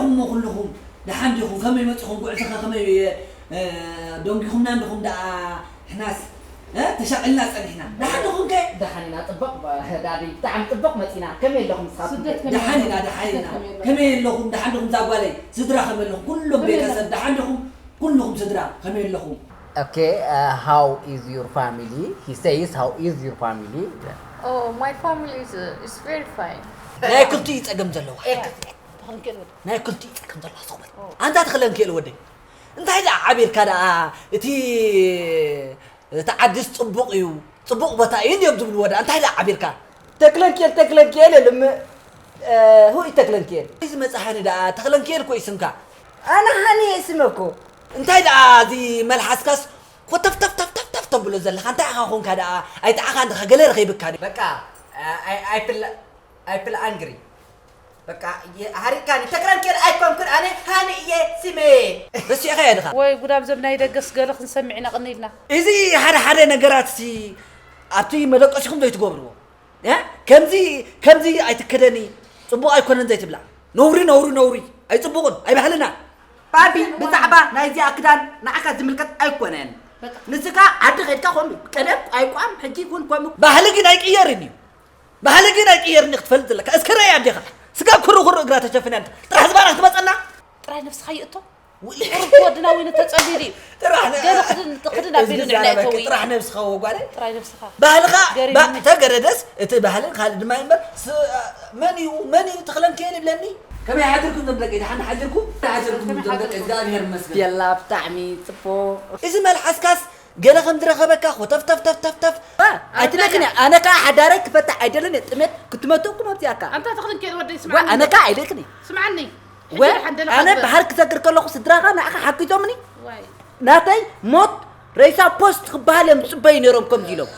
እሞ ኩልኹም ደሓን ዲኹም? ከመይ መጺኹም? ጉዕዞኸ ከመይ፣ እ፣ ደንጊኹምና እንዲኹም ደኣ? ንሕናስ፣ እ፣ ተሻቒልና ጸኒሕና። ደሓን ዲኹም ከ? ደሓን ኢና፣ ጽቡቕ፣ ዳዲ፣ ብጣዕሚ ጽቡቕ መጺና። ከመይ ኣለኹም ንስኻትኩም? ስደት ከመይ ደሓን ኣለኹም? ኢና፣ ደሓን ስደት ኢና። ከመይ ኣለኹም? ከመይ ኣለኹም? ደሓን ዲኹም? እዛ ጓለይ፣ ስድራ ከመይ ኣለኹም? ኩሎም ከመይ ቤተሰብ ኣለኹም? ደሓን ዲኹም? ኩልኹም ስድራ ከመይ ኣለኹም? Okay, uh, how is your family? He says, "How is your family?" Oh, my family is, uh, is very fine. ናይ ክልቲኡ ጸገም ዘለዋ። ናይ ክልቲኡ ጸገም ዘለዋ ሰው በል። ኣንታ ተኽለንክኤል ወደይ። እንታይ ደኣ ዓቢርካ ደኣ እቲ፣ እቲ ዓድስ ጽቡቕ እዩ፣ ጽቡቕ ቦታ እዩ እንድዮም ዝብልዎ ደኣ። እንታይ ደኣ ዓቢርካ? ተክለንክኤል፣ ተክለንክኤል የልም፣ እ፣ ሁይ ተክለንክኤል። እዚ መጽሓኒ ደኣ ተኽለንክኤል እኮ እዩ ስምካ። ኣነ ሃኒ እየ ስመ እኮ። እንታይ ደኣ እዚ መልሓስካስ ኮተፍ ተፍ ተፍ ተፍ ተፍ ተብሎ ዘለኻ? እንታይ ኢኻ ኾንካ ደኣ? ኣይጠዓኻን ዲኻ? ገለ ረኺብካ ድዩ? በቃ፣ I, I feel, I feel angry. በቃ፣ የ-፣ ሃሪካኒ። ተክለንክኤል ኣይኮንኩን፣ ኣነ ሃኒ እየ ስመ። ረሲዕኻዮ ዲኻ? ወይ ጉድ፣ ኣብዞም ናይ ደገስ ገለ ክንሰምዕ ኢና ቅንይ ኢልና። እዚ ሓደ ሓደ ነገራትሲ ኣብቲ መደቀሲኹም ዘይትገብርዎ። እ? ከምዚ፣ ከምዚ ኣይትከደኒ፣ ጽቡቕ ኣይኮነን ዘይትብላ። ነውሪ፣ ነውሪ፣ ነውሪ። ኣይጽቡቕን፣ ኣይባህልና። ባቢ፣ ብዛዕባ ናይዚኣ ክዳን ንዓኻ ዝምልከት ኣይኮነን። በቃ። ንስኻ ዓዲ ኸድካ ከምኡ ቀደም ኣይቋም፣ ሕጂ እውን ከምኡ። ባህሊ ግን ኣይቅየርን እዩ። ባህሊ ግን ኣይቅየርን እዩ ክትፈልጥ ዘለካ። እስከ ረኣይ ኣዴኻ። ስጋብ ኩርኩር እግራ ተሸፊና ጥራሕ ዝባና ክትመጸና? ጥራይ ነብስኻ ይእቶ። ውይ። ቁሩብ ወድና እውን ተጸሊሉ እዩ። ጥራሕ ነ-፣ ገለ ክድን፣ ክድን እዚ ኣቢሉ ንዕና ዝዛረበኪ የእተዊ። ጥራሕ ነብስኻ ወጓለ። ጥራይ ነብስኻ። ባህልኻ ገሪሙኒ። ባ-፣ ተገረደስ እቲ ባህልን ካልእ ድማ እዩ እምበር፣ ስ-፣ መን እዩ፣ መን እዩ ተኽለንክኤል ይብለኒ? ከመይ ሓድርኩም ዞም ደቂ? ደሓን ሓድርኩም? ደሓን ሓድርኩም ዞም ደቂ? እግዚኣብሔር ይመስገን። ቤላ ብጣዕሚ ጽቡቕ። እዚ መልሓስካስ ገለ ከም ዝረኸበካ ኾተፍ ተፍ ተፍ ተፍ ተፍ። ዋ፣ ኣይትለክኒ። ኣነ ከኣ ሓዳረይ ክፈትሕ ኣይደልን እየ። ጥሜት ክትመቱ እኮ መብዚኣካ። ኣንታ ተኽለንክኤል ወደይ ዋ፣ ስምዓኒ። ኣነ ከኣ ኣይለክኒ። ስምዓኒ። ሕጂ ወ-፣ ደሓን ደለኻ ኣነ ዝበል። ባሕሪ ክሰግር ከለኹ ስድራኻ ንዓኻ ሓጊዞምኒ። ዋይ። ናተይ ሞት ሬሳ ፖስት ክበሃል እዮም ዝጽበዩ ነይሮም ከምዚ ኢሎም።